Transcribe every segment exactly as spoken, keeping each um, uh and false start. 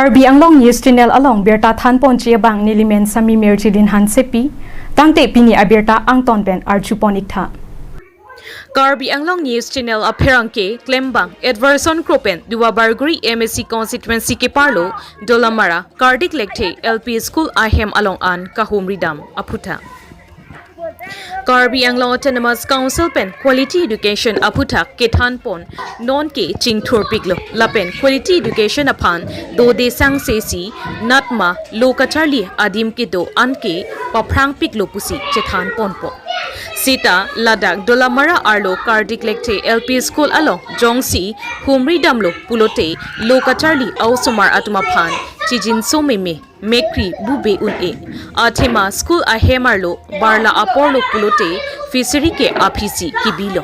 Karbi Anglong News Channel along birta thanponji abang nelimen Sami Mirjilin Hansepi, tangte pini abirta angton pen arjupon iktha. Karbi Anglong News Channel apherangke klembang Edverson Kro pen Duar Bagori M A C constituency keparlo Dolamara Kardik Lekthe L P School ahem along an kahumridam aphuthak. Karbi Anglong Autonomous Council pen quality education aphuthak kethanpon nonke chingthurpiklo lapen quality education aphan dode sangsesi natma lo kacharli adim kedo anke paphrangpiklo pusi chethanponpo. Seta ladak Dolamara arlo Kardik Lekthe L P School along jongsi humridamlo pulote lo kacharli a-osomar atum aphan chijinso meme, mekri bube un-e. Athema school ahem arlo barla aporlo pulote fishery ke aphisi kibilo.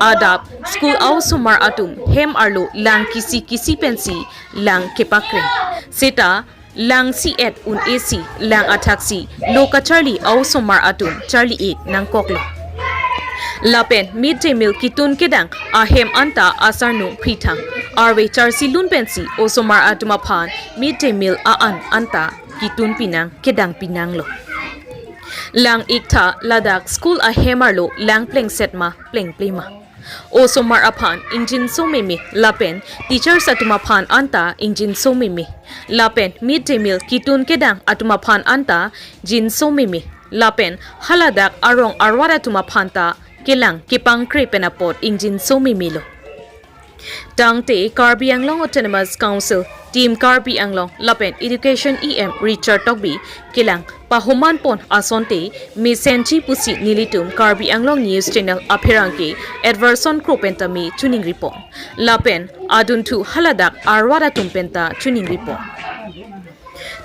Adap school a-osomar atum hem arlo lang kisi kisi pensi lang kepakreng. Seta lang si-et un-esi lang athaksi lo kacharli a-osomar atum charli-ik nangkoklo. Lapen mid day meal kitun kedang ahem anta asarnung prithang arve charsilun pensi osomar atum aphan mid day meal a-an anta kitun pinang kedang pinanglo. Lang iktha ladak school ahem arlo lang plengset ma plengple ma. Osomar aphan ingjinso meme lapen teachers atum aphan anta ingjinso meme. Lapen mid day meal kitun kedang atum aphan anta jinso meme. Lapen haladak arong arwar atum aphan ta kelang kepangkre pen apot ingjinso memelo. Tangte Karbi Anglong Autonomous Council, Team Karbi Anglong lapen Education E M Richard Tokbi kelang pahomanpon asonte mesenji pusi nelitum Karbi Anglong News Channel apherangke Edverson Kro pen tame chuningripon. Lapen adunthu haladak arwar atum penta chuningripon.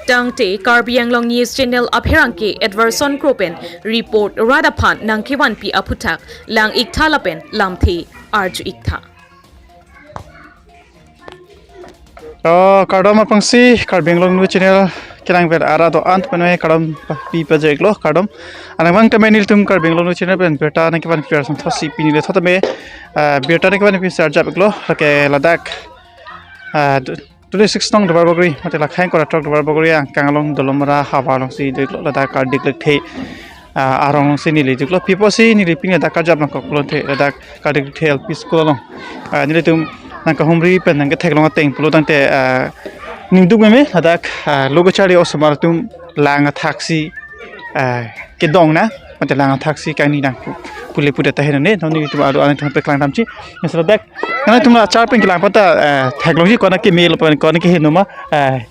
Tangte Karbi Anglong News Channel apherangke Edverson Kro pen report rat aphan nangkevanpi aphuthak lang iktha lapen lamthe arju iktha. Oh, kardom apangsi, Karbi Anglong News Channel kelang pen arat do-an pen kardom pi pajeklo, kardom. Anang bang tame nelitum Karbi Anglong News Channel pen birta nangkevanpi arsong thosi pini le thotame, ah, birta nangkevanpi sarjap iklo, lake ladak, ah, du-, twenty-six nong Duar Bagori, mate la Kheng Kora throk Duar Bagori angkang along Dolamara havar alongsi diklo, ladak Kardik Lekthe, ah, arong alongsi neli diklo. Pi apotsi neli pini ladak karjap nangkok pulote, ladak Kardik Lekthe L P School along, ah, nelitum nangkahumri pen nangketheklong ateng pulo tangte, ah, ningduk meme ladak, ah, lo kacharli osomar atum lang athaksi, ah, kedong na, mate lang athaksi kangni nang pu, pule pudet ta henone, non nelitum adu anang thang peklang damji. Laso ladak nangtum achar pen kelang pon ta, eh, theklongji kona keme lo pen kona keheno ma, eh,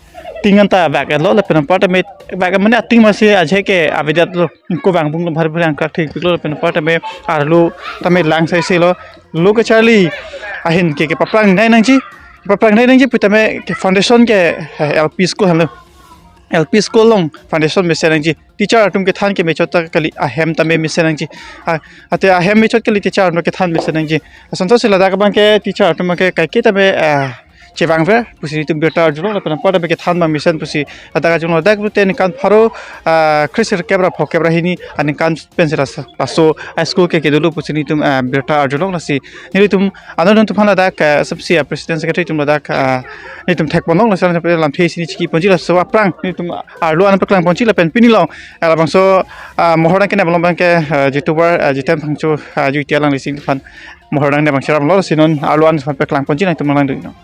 ting anta bak lo lapen apar tame bak mane ating masi ajhe ke avedet lo, ko vangbung lo bhar bhar angkrak thekpiklo lapen apar tame arlo tame lang saiselo, lo kacharli ahin ke kepaprangnei nangji, kepaprangnei nangji pu tame ke foundation ke, eh, L P school henlo. L P school along foundation mesen nangji. Teacher atum kethan kemechot ta kali ahem tame mesen nangji. Ah, ate ahem mechot kali teacher atum kethan mesen nangji. Asonthotsi ladak abang ke teacher atum ke kaike tame, ah, chevangver pusi nelitum birta arjulong lapen apar tame kethan abang mesen pusi ladak arjulong ladak rute ningkan pharo, ah, kre sirkep ra phokep ra hini aningkan pensi la laso high school ke kedolo pusi nelitum, ah, birta arjulong lasi nelitum ano nelitum aphan ladak, ah, subsi, ah, president secretary atum ladak, ah, nelitum thekponlong laso lamthe si neli chikiponji laso aphrang nelitum arlo an paklang ponji lapen pini along, ah, labangso, ah, mohor nangkenep along abang ke, ah, Jitubar, ah, Jitem Phangcho, ah, Juiti alanglisi aphan mohor nangne abang cheraplo si non arlo an aphan paklang ponji nangtum lang dui no.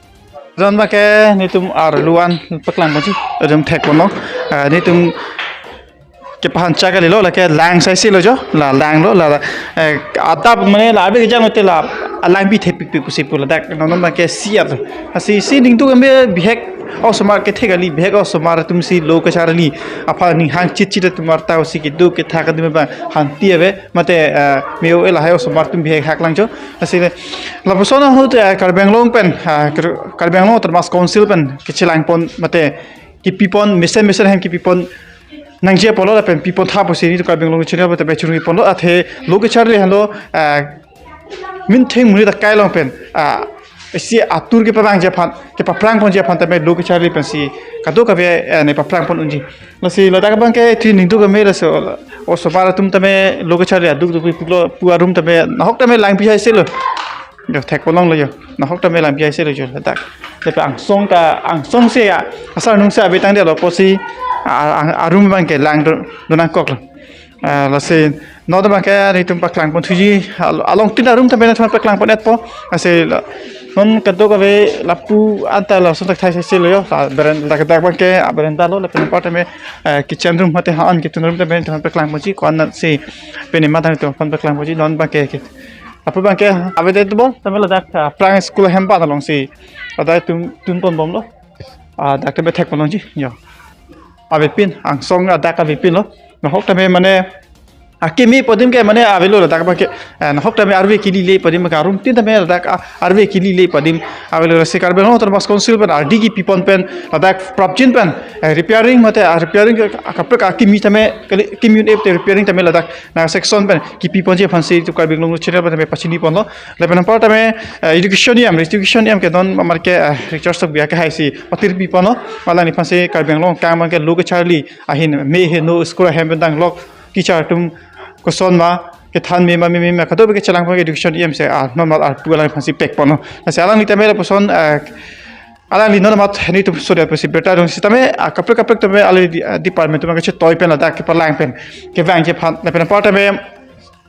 Jon abang ke nelitum arlo an paklang ponji, nelitum thekponlong, ah, nelitum kepahan cha kalilo lake lang saiselo jo, la lang lo, la, eh, adap mane la abi kejang hote la lang bi thepikpik pusi pu ladak non non abang ke siat. Asi si ningduk keme bihek osomar kethe kali, bihek osomar atum si lo kacharli aphan ning hangchit chit atum arta si keduk kethak adim abang hanti ave mate, eh, meo e lahai osomar atum bihek hak lang jo. Asi le lapuson ahut, eh, Karbi Anglong pen, ah, Kar-, Karbi Anglong Autonomous Council pen kechelangpon mate kipipon mesen mesen ahem kipipon nangji apotlo lapen pipon tha pusi nelitum Karbi Anglong Channel pen ta churui ponlo athe lo kacharli henlo, ah, mintheng monit akai along pen, ah, isi atur kepavangji aphan, kepaphrang ponji aphan tame lo kacharli pensi kadokave, eh, ne paphrang pon unji. Lasi ladak abang ke ithi ningduk keme laso osomar atum tame lo kacharli aduk duk pipiklo pu arum tame nahok tame lang pi saiselo. Jo, thekpon longlo jo. Nahok tame lam pi aise lo jo ladak. Lapen angsong ta, angsong si ya, asar nung si ave tangdetlo pusi, a, a, arum abangke lang do, do nangkoklo. Ah, lasi non abangke nelitum paklang pon thuji, al-, alongtin arum tame nangtum paklang pon etpo. Lasi la, non kadokave lapu anta lason thakthai si lo jo. La beren, ladak abangke, ah, berenda lo, lapen apar tame, eh, kitchen room mate ha-an kitchen room tame nangtum paklang ponji, ko-an si pini matang nangtum aphan paklang ponji, non abangke ke. Lapu abangke avedetbom tame ladak, ah, aphrang school ahem abang alongsi ladak tun, tun ponbomlo. Ah, dak tame thekpon longji jo. Avepin, angsong adak avepinlo. Nahok tame mane akimi adim ke mane avelo ladak abangke, eh, nahok tame arve kelile adim ke arumtin tame ladak, ah, arve kelile adim avelo. Lasi Karbi Anglong Autonomous Council pen ardi kepipon pen ladak prapjin pen, eh, repairing mate, ah, repairing ke, ah, kaprek akimi tame kali, kimi un-e te repairing tame ladak nang section pen kepiponji aphansi nelitum Karbi Anglong channel pen tame pachini ponlo. Lapen apar tame, eh, education E M, education E M ke non amar ke, eh, Richard Tokbi ke haisi patir piponlo. Alangli aphansi Karbi Anglong kang abangke lo kacharli ahin me heno school ahem pen danglok teacher atum koson ma kethan me ma me me ma kadokave kechelang abangke education E M si, ah, non amat arpu alangli aphansi pekponlo. Lasi alangli tame lapuson, eh, alangli non amat nelitum sore pusi birta dun sitame, ah, kaprek kaprek tame alangli di, ah, department atum kachetoi pen ladak kepalang pen kevangji aphan. Lapen apar tame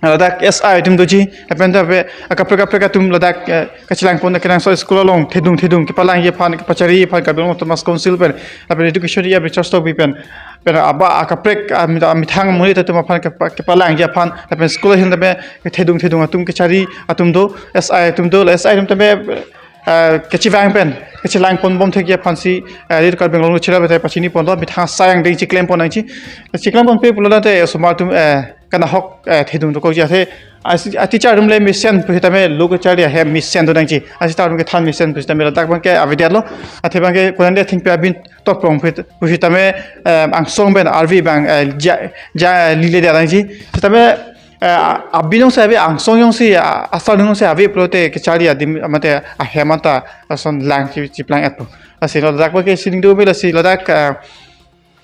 ladak S I atum doji, lapen tame, ah, kaprek kaprek atum ladak, eh, kachelang pon kenangsot school along thedung thedung kepalangji aphan, kepachari aphan Karbi Anglong Autonomous Council pen, lapen education E M Richard Tokbi pen, pen aba, ah, kaprek, ah, mita-, methang amonit atum aphan kepa-, kepalangji aphan, lapen school ahin tame thedung thedung atum kachari atum do, S I atum do, la S I atum tame, eh, kachevang pen kachelang ponbom thekji aphansi, eh, nelitum Karbi Anglong channel pen pachini ponlo, methang asai angdeng chiklem pon nangji. Chiklem ponpe pulo tangte osomar atum, eh, kanahok, eh, thedung dokokji athe, ah, si, ah, teacher atum le mesen pusitame lo kacharli ahem mesen do nangji. Ah, teacher atum kethan mesen pusitame ladak abangke avedetlo. Athe abangke konat le thengpi abin toprong pusi, pusitame, eh, angsong pen arve abang, eh, ja, ja lile det nangji. Sitame, eh, abin jongsi ave, angsong jongsi, ah, asar nung jongsi ave pulote kacharli adim mate ahem anta lason lang chi, chiplang etpo. Lasi ladak abangke sining do me lasi ladak, eh,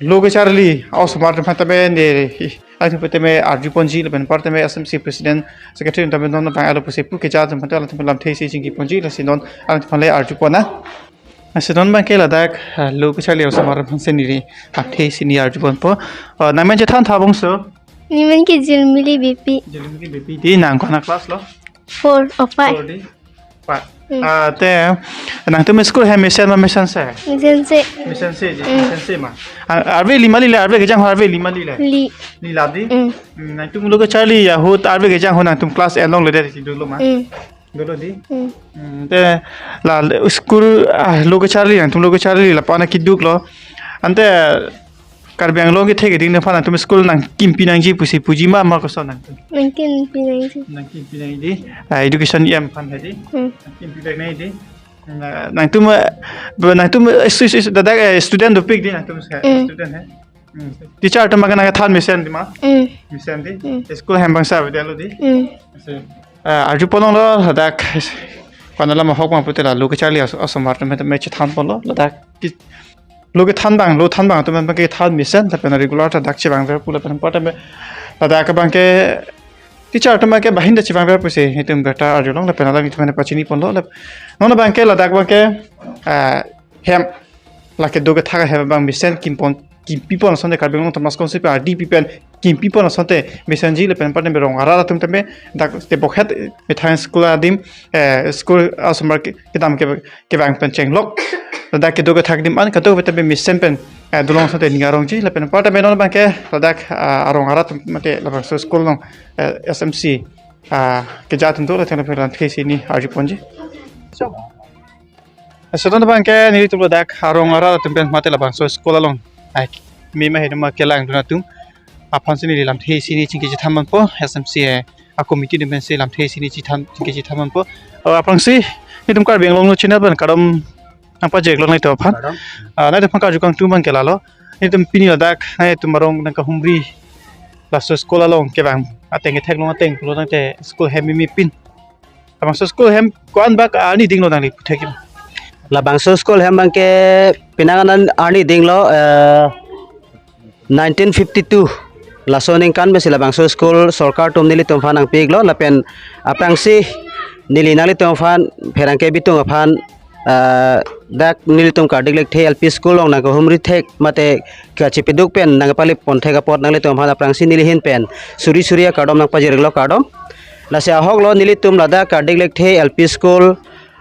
lo kacharli osomar atum aphan tame ne, alangtum aphan tame arju ponji lapen apar tame S M C president secretary atum tame non abang alo pusi pu keja atum aphan alangtum aphan lamthe isi chingki ponji, lasi non alangtum aphan le arju pon nang. Lasi non abangke ladak, ah, lo kacharli osomar atum aphansi neli lamthe isi neli arju ponpo. Ah, nangmen chethan tha bangso? Nemen ke Jilmili Beypi. Jilmili Beypi. Di nang ko-an a class lo? Four or five. Four di. Five. Hmm. Ah, te nangtum school hem mesen ma mesense? Mesense. Mesense di, hmm, mesense ma. Ah, arve lima lile, arve kejang ahut arve lima lile? Li. Lila di? Hmm. Hmm, nangtum lo kacharli ahut arve kejang ahut nangtum class en longledet ti dolo ma? Hmm. Dolo di? Hmm. Hmm, te la school, ah, lo kacharli, nangtum lo kacharli lapu-an keduk lo. Ante Karbi Anglong kethe keding aphan nangtum school nangkimpi nangji pusi puji ma, ma koson nangtum? Nangkimpi nangji. Nangkimpi nangji. Ah, education E M aphan hedi. Hmm. Nangkimpi vek nangji. Na, nangtum, eh, nangtum, eh, stu-, stu-, ladak, eh, student dopik di nangtum, eh, hmm, student he. Hmm. Teacher atum abangke nangkethan mesen di ma? Hmm. Mesen di? Hmm. School hem abang sa avedetlo di? Hmm. Ase, eh, arju pon longlo ladak ko-an alam ahok abang pute la lo kacharli os-, osomar atum tame chethan ponlo ladak ki-, lo kethan abang, lo than abang atum abangke than mesen, lapen regular ta dak chevangver pu lapen apar tame ladak abangke teacher atum abangke bahin ta chevangver pusi nelitum birta arjulong lapen alanglitum aphan pachini ponlo lap-, non abangke ladak abangke, ah, hem lake do kethak ahem abang mesen kimpon, kimpi pon asonte Karbi Anglong Autonomous Council pen ardi pi pen kimpi pon asonte mesenji lapen apar tame rong arat atum tame dak tebokhet methang school adim, eh, school asomar ke-, kedam ke kevang pen chenglok. Ladak kedo kethak adim an kadokave tame mesen pen, eh, dolong asonte ning arongji lapen apar tame non abangke ladak, ah, arong arat mate labangso school along, eh, S M C, ah, keja atum do lapen lamthe isi neli arju ponji. So, so non abangke nelitum ladak arong arat atum pen mate labangso school along, ah, me ma heno ma kelangdun atum aphansi neli lamthe isi neli chingki chethan ponpo, S M C, eh, a committee atum pensi lamthe isi neli chethan, chingki chethan ponpo. Oh, aphrangsi nelitum Karbi Anglong News Channel pen kardom nangpajirlo nangtum aphan. Kardom. Ah, nangtum aphan karju kangtung abangke lalo. Nelitum pini ladak nangtum arong nangkahumri laso school along kevang ateng ketheklong ateng pulo tangte school hem mimi pin. Labangso school hem ko-an bak arni dinglo nangli puthek? Labangso school hem abangke penang an arni dinglo, eh, nineteen fifty-two. Laso aningkan pensi labangso school sorkar atum nelitum aphan nangpi-iklo lapen aphrangsi Neli nanglitum aphan pherangke bitung aphan, ah, dak nelitum Kardik Lekthe L P School along nangkehumri thek mate kachipiduk pen nangpali pon thek apot nanglitum aphan aphrangsi neli ahin pen suri suri akardom nangpajir-iklo, kardom. Lasi ahok lo, nelitum ladak Kardik Lekthe L P School,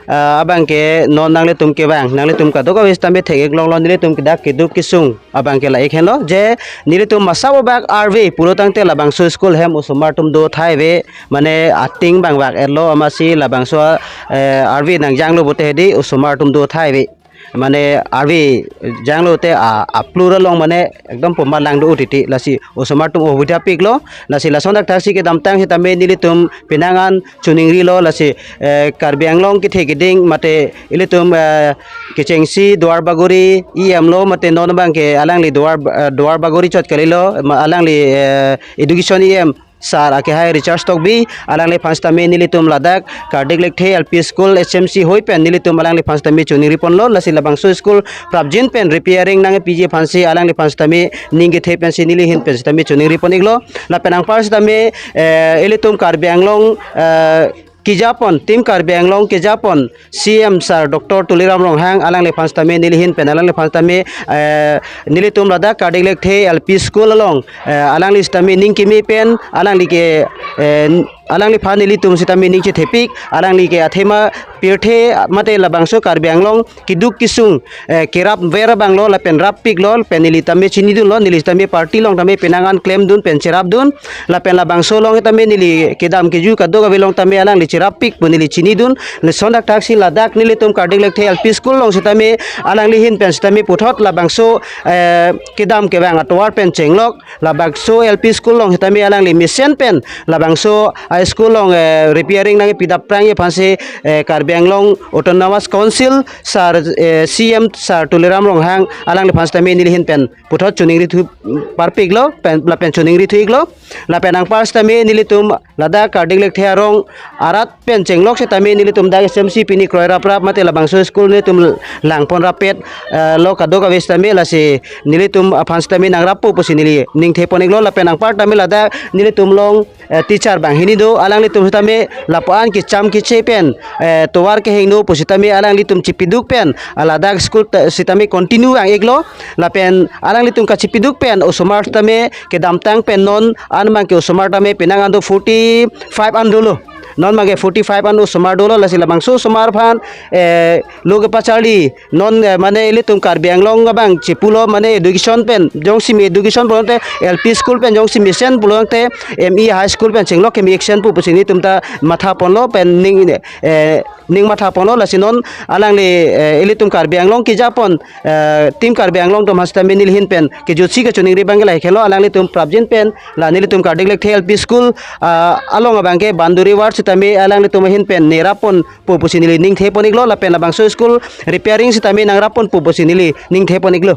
ah, abangke non nanglitum kevang, nanglitum kadokave sitame thek-ik longlo, nelitum dak keduk kesung abangke la-ik henlo, je nelitum masap abak arve pulo tangte labangso school hem osomar atum do thai ave, mane ating bang vak-etlo, amatsi labangso, eh, arve nangjanglo pute hedi osomar atum do thai ave. Mane arve janglo te a, a floor along mane ekdom poma lang do utiti, lasi osomar atum ohubidha piklo. Lasi lason dak thaksi kedamtang sitame nelitum penang an choningrilo, lasi, eh, Karbi Anglong kethe keding mate ilitum, eh, kechengsi Duar Bagori E M lo mate non abangke alangli Duar, eh, Duar Bagori chot kalilo, ma alangli, eh, Education E M sir akehai Richard Tokbi, alangliphan sitame nelitum ladak Kardik Lekthe L P School H M C hoi pen nelitum alangliphan sitame choningri ponlo, lasi labangso school prapjin pen repairing nangpiji aphansi alangliphan sitame ning kethe pensi neli ahin pen sitame choningri pon-iklo. Lapen anpar sitame, eh, ilitum Karbi Anglong, eh, kejapon, Team Karbi Anglong kejapon C M sir Doctor Tuliram Ronghang alangliphan sitame neli ahin pen alangliphan sitame, eh, nelitum ladak Kardik Lekthe L P School along, eh, alangli sitame ning keme pen alangli ke, eh, alangliphan nelitum sitame ning chethepik, alangli ke athema pirthe mate labangso Karbi Anglong keduk kesung, eh, kerap ver abanglo lapen rap piklo, pen neli tame chinidunlo, neli tame party along tame penang an klemdun pen cherapdun, lapen labangso along tame neli kedam keju kadokave along tame alangli cherap pik pu neli chinidun. Lason dak thaksi ladak nelitum Kardik Lekthe L P School along sitame alangli ahin pen sitame puthot labangso, eh, kedam kevang atovar pen chenglok, labangso L P School along sitame alangli mesen pen labangso a school along, eh, repairing nangpi dap phrangji aphansi, eh, Karbi Anglong Autonomous Council sir, eh, C M sir Tuliram Ronghang alangliphan sitame neli ahin pen puthot choningri thu parpiklo, pen, lapen choningri thu-iklo. Lapen anpar sitame nelitum ladak Kardik Lekthe arong arat pen chenglok sitame nelitum dak H M C pini kroi raprap mate labangso school nelitum langpon rappet, eh, lo kadokave sitame, lasi nelitum aphan sitame nangrappo pusi neli ning the pon-iklo. Lapen anpar tame ladak nelitum along, eh, teacher banghini do, alanglitum sitame lapu-an kecham keche pen, eh, tovar kehingno pusitame alanglitum chipiduk pen, ah, ladak school ta, sitame continue vang-iklo. Lapen alanglitum kachipiduk pen osomar sitame kedamtang pen non an abangke osomar tame penang an do forty five an dolo. Non abangke forty five an osomar dolo, lasi labangso osomar aphan, eh, lo kepacharli non, eh, mane ilitum Karbi Anglong abang chepulo mane education pen jongsi me education pulote L P school pen jongsi mesen pulote M E high school pen chenglok keme action pu pusi nelitum ta matha ponlo pen ning, eh, ning matha ponlo, lasi non alangli, eh, ilitum Karbi Anglong kejapon, eh, Team Karbi Anglong atum aphan sitame neli ahin pen kejutsi kachoningri abangke lahei henlo, alanglitum prapjin pen la nelitum Kardik Lekthe L P School, ah, along abangke boundary wall sitame alanglitum ahin pen nerap ponpo pusi neli ning the pon-iklo, lapen labangso school repairing sitame nangrap ponpo pusi neli ning the pon-iklo.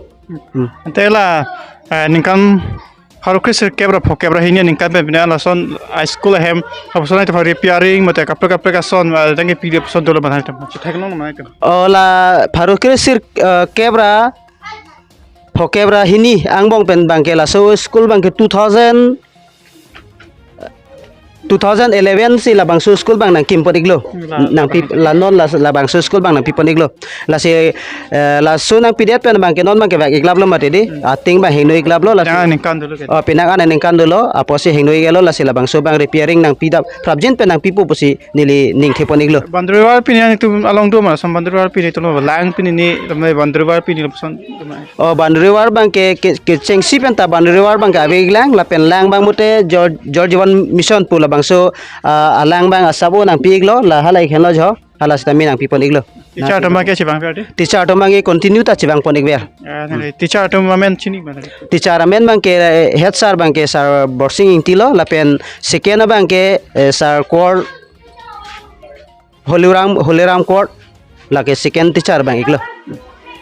Hmm. Ante la, eh, ningkan pharo kre sirkep ra phokep ra hini aningkan pen pine lason a school ahem, lapuson ite repairing mate kaprek kaprek ason, eh, dang kepi lapuson dolo ma itum. Chethek long ma itum. O la pharo kre sir, eh, kep ra phokep ra hini angbong pen abangke laso school abangke two thousand, two thousand eleven si labangso school abang nangkim pon-iklo. La, nangpi, la non la, labangso school abang nangpi pon-iklo. Lasi, eh, laso nangpidet pen abangke non abangke vak-iklaplo mati di. Hmm. Ating abang hingno-iklaplo lasi. Penang aningkan dolo ke. Oh, penang aningkan dolo, apotsi hingno-iklo, lasi labangso abang repairing nangpi dap, prapjin pen nangpipo pusi neli ning the pon-iklo. Boundary wall pini itum along do ma, som boundary wall pini itum lang pini ni, tame boundary wall pini lapuson do ma. Oh, boundary wall abangke, ke, kechengsi pen ta boundary wall abangke ave-iklang, lapen lang abang mute Jal, Jal Jeevan Mission pu labangso, ah, alang abang asabo nangpi-iklo, la hala ik henlo jo, hala sitame nangpi pon-iklo. Teacher atum abangke chevang pi adi? Teacher atum abangke continue ta chevang pon-ik ver. Ah, nang teacher atum amen chini ma? Teacher amen abangke, eh, head sir abangke Sir Borsing Ingti lo, lapen second abangke, eh, Sir Kwar Holiram, Holiram Kwar, lake second teacher abang-iklo.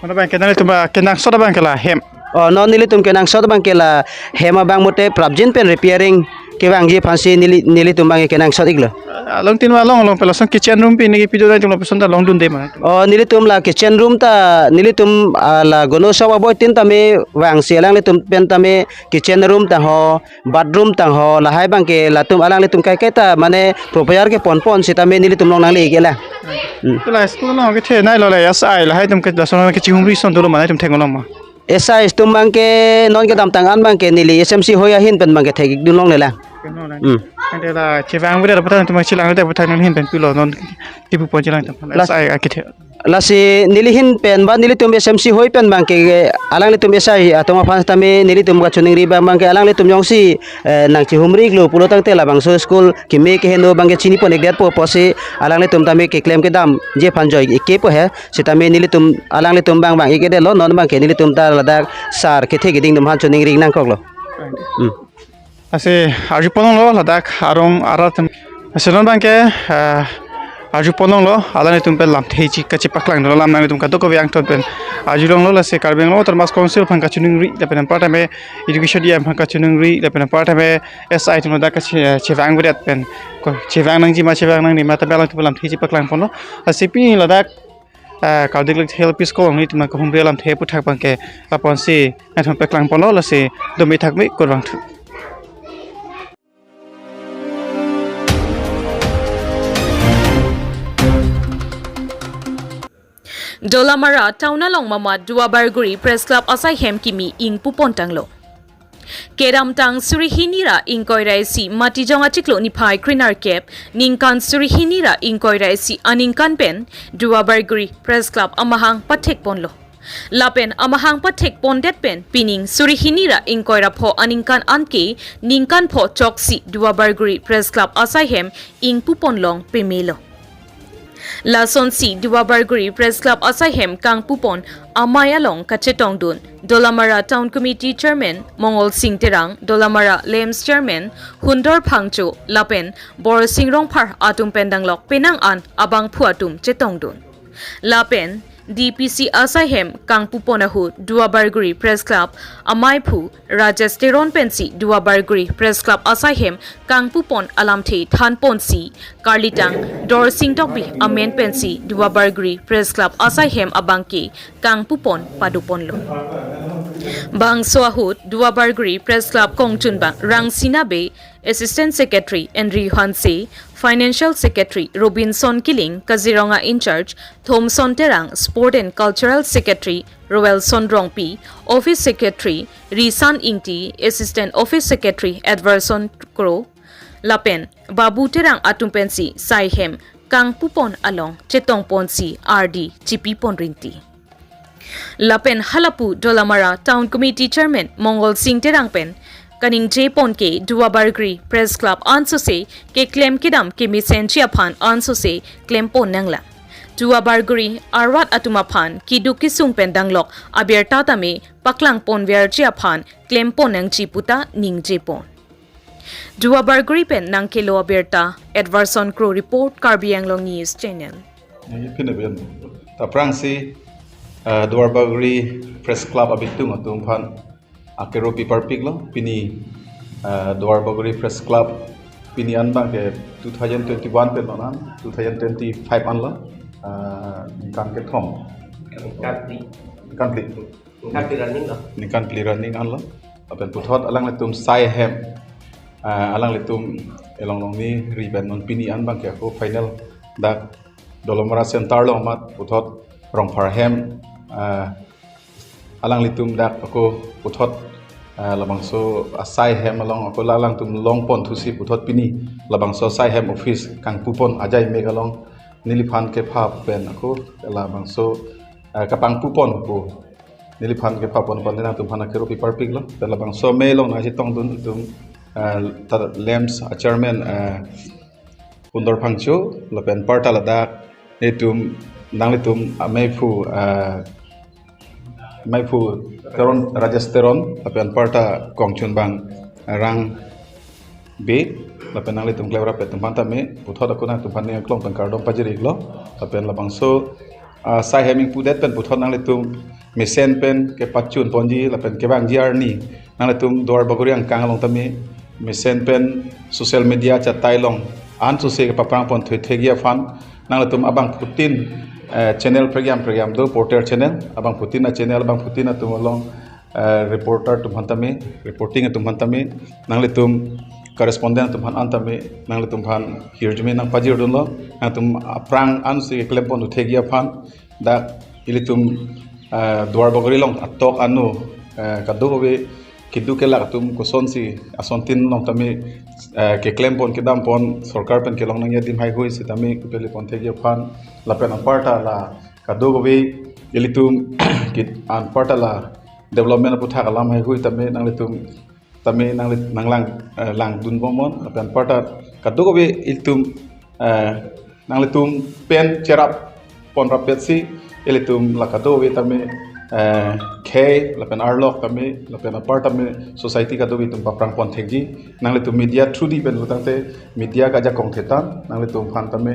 Mane abangke nanglitum, ah, kenangsot abangke la hem. Oh, non nelitum kenangsot abangke la hem abang mute prapjin pen repairing Kevangji aphansi neli, nelitum abang kenangsot iklo. Along tin ma along along pelason kitchen room pi niki pido na tum lapuson ta longdunde ma. Oh, nelitum la kitchen room ta nelitum, ah, la gono shop aboi tin tame vangsi alanglitum pen tame kitchen room tangho, bathroom tangho, lahai abangke latum alanglitum kaiketa mane proper keponpon sitame nelitum longnangle ikela. Hmm. Tu la school along kethenei lo le S I lahai atum ke lason kechihumri ason dolo ma nelitum theklong ma. S I atum abangke non kedamtang an abangke neli S M C hoi ahin pen abangke thekdun longle lang. Kenong lang. Hmm. Ante la chevang bida putang tum chilang de putang non ahin pen pulo non tipu pon chilang tum. Las- S I akethe. Lasi neli ahin pen ba nelitum S M C hoi pen abangke alanglitum S I atum aphan tame nelitum kachiningri abang abangke alanglitum jongsi, eh, nangchihumri iklo pulo tangte labangso school keme keheno abangke chiniponikdetpo pusi alanglitum tame keklem kedamji aphan joi ikkepo he. Sitame nelitum alanglitum abang vang ikedetlo, non abangke nelitum ta ladak sar kethe keding atum aphan chiningri nangkoklo. Hmm. Lasi arjupon longlo ladak arong arat atum. Lasi non abangke, ah, arjupon longlo alanglitum pen lamthe chi kachepaklangdunlo, lam nanglitum kadokave angton pen arjulonglo. Lasi Karbi Anglong Autonomous Council aphan kachiningri lapen anparta me education E M aphan kachiningri lapen anparta me S I atum ladak kache-, chevang vedet pen ko chevang nangji ma chevang nangne ma tame alangtum lamthe chepaklangponlo. Lasi pini ladak, ah, Karbi Anglong L P School along nelitum kahumri alamthe aputhak abangke lapuson si nangtum paklangponlo, lasi dome thakme kurvangthu. Dolamara Town along mamat Duarbagori Press Club asai hem kimi ingpupon tanglo. Kedamtang suri hini ra ingkoi ra isi Matijong achiklo niphai kre-nerkep, ningkan suri hini ra ingkoi ra isi aningkan pen Duarbagori Press Club amahang pathekponlo. Lapen amahang pathekpondet pen pining suri hini ra ingkoi ra pho aningkan anke ningkan pho choksi Duarbagori Press Club asai hem ingpupon long pemelo. Lasonsi Duarbagori Press Club asai hem kangpupon amei along kachetongdun Dolamara Town Committee Chairman Mongol Sing Terang, Dolamara LAMPS Chairman Hundor Phangcho lapen Borsing Rongphar atum pen danglok penang an abangphu atum chetongdun. Lapen D P C asai hem kangpupon ahut Duarbagori Press Club ameiphu Rajesh Teron pensi Duarbagori Press Club asai hem kangpupon alamthe thanponsi karlitang Dorsing Tokbi amen pensi Duarbagori Press Club asai hem abangke kangpupon padoponlo. Bangso ahut Duarbagori Press Club kongchunbang Rangsina Bey, Assistant Secretary Henry Hanse, Financial Secretary Robinson Killing, Kaziranga in-charge Thomson Terang, Sport and Cultural Secretary Roelson Rongpi, Office Secretary Risan Ingti, Assistant Office Secretary Edverson Kro, lapen Babu Terang atum pensi sai hem kangpupon along chetongponsi ardi chipipon rinti. Lapen halapu Dolamara Town Committee Chairman Mongol Sing Terang pen kaningjepon ke Duarbagori Press Club ansose keklem kedam kemesenji aphan ansose klempon nanglang. Duarbagori arwat atum aphan keduk kesung pen danglok abirta tame paklangponverji aphan klempon nangji puta ningjepon. Duarbagori pen nangkelo abirta, Edverson Kro report, Karbi Anglong News Channel. Nangji pine ben. Aphrangsi, eh, Duarbagori Press Club abitung atum aphan akero piparpiklo, pini, eh, Duarbagori Press Club pini an abangke two thousand twenty-one pen non an, two thousand twenty-five anlo, eh, ningkan kethom. Ningkan phli. Ningkan phli. Ningkan phli running lo. Ningkan phli running anlo. Lapen puthot alanglitum sai hem, ah, alanglitum elong longni ri pen non pini an abangke ako final dak Dolamara Center along mamat puthot Rongphar hem, ah, alanglitum dak ako puthot, ah, labangso asai hem along ako la alangtum longpon thusi puthot pini labangso sai hem office kangpupon ajai mek along neliphan kepha pen ako labangso, ah, kapangpupon pu neliphan kepha ponpon nangtumphan akero piparpiklo. Te labangso amei along nangchetongdun itum, ah, ta LAMPS a-chairman, ah, Hundor Phangcho, lapen anparta ladak itum nanglitum ameiphu, ah, ameiphu Teron, Rajesh Teron, lapen anparta kongchunbang Rang Bey, lapen nanglitum klemrap atum aphan tame puthot ako nangtumphan ning aklong pen kardom pajirlo, lapen labangso, ah, sai hem ingpudet pen puthot nanglitum mesen pen kepachunponji lapen kevangji arni nanglitum Duarbagori angkang along tame mesen pen social media chatai along an suse kepaprang pon thekji aphan nanglitum abangphutin, eh, channel prekjam prekjam do, portal channel, abangphutin a channel abangphutin atum along, eh, reporter atum aphan tame, reporting atum aphan tame, nanglitum correspondent atum aphan an tame nanglitum aphan hirjume nangpajirdunlo. Nangtum aphrang an suse keklem pon thekji aphan dak ilitum, eh, Duarbagori along atok anu, eh, kadokave keduk kelak atum kosonsi asontin along tame, eh, keklem pon kedam pon, sorkar pen kelong nangji adim haihui sitame kepeli pon thekji aphan, lapen anparta la kadokave ilitum kit anparta la development aputhak alam haihui tame nanglitum tame nangli nanglang, eh, langdun bomnon, lapen anparta kadokave ilitum, eh, nanglitum pen cherap pon rapetsi ilitum la kadokave tame, eh, khei lapen arlok tame lapen apar tame society kadokave atum paprang pon thekji. Nanglitum media through di pen lutangte media kajakong thetan nanglitum aphan tame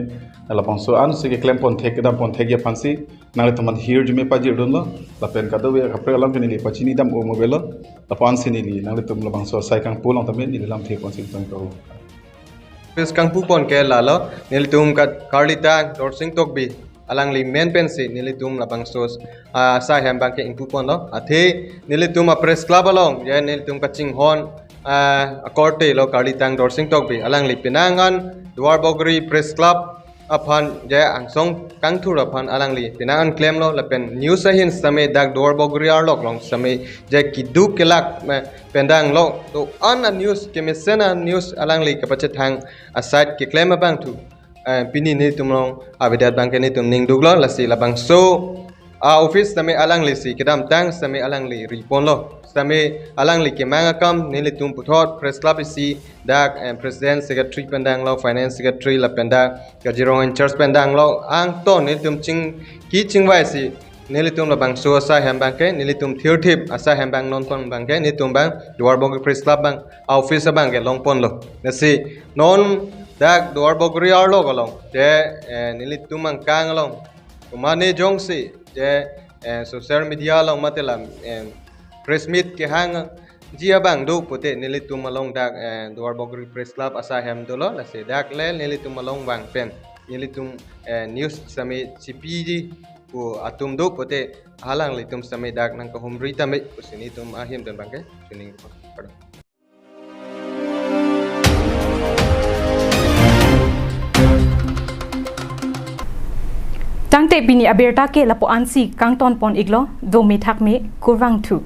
labangso an suse keklem pon thek kedam pon thekji aphansi nanglitum aphan hirjume pajirdunlo. Lapen kadokave kaprek alam ke neli pachini dam-o mo avelo. Lapu-an si neli nanglitum labangso asai kangpu along tame neli lamthe ponsi tang kau. Pes kangpu pon ke lalo, nelitum ka Karlitang Dorsing Tokbi alangli men pensi nelitum labangso, ah, asai hem abangke ingpu ponlo. Athe nelitum a press club along, ya nelitum kachinghon, ah, akorte lo Karlitang Dorsing Tokbi alangli penang an Duarbagori Press Club aphan je angsong kangthur aphan alangli penang an klemlo lapen news ahin sitame dak Duarbagori arlok along sitame je keduk kelak, eh, pen danglo, do-an a news kemesen a news alangli kepachethang aside keklem abangthu, eh, pini nelitum along avedet abangke nelitum ning duklo. Lasi labangso a office sitame alanglisi kedamtang sitame alangli ri ponlo. Sitame alangli kemang akam nelitum puthot press club isi dak, eh, president secretary pen danglo, finance secretary lapen dak kachirong in charge pen danglo, angton nelitum chingki chingvaisi nelitum labangso asai hem abangke nelitum thirthip asai hem abang non pon abangke nelitum abang Duarbagori Press Club abang office abangke long ponlo. Lasi non dak Duarbagori arlok along je, eh, nelitum angkang along kumane jongsi je, eh, social media along mate la, eh, press meet kehangji abang do pute nelitum along dak, eh, Duarbagori Press Club asai hem dolo. Lasi dak le nelitum along vang pen nelitum, eh, news sitame chipiji pu atum do pute halanglitum sitame dak nangkahumri tame pusi nelitum ahin pen abangke sining. Tangte pini abirta ke lapu-ansi kangton pon iklo, dome thakme, kurvangthu.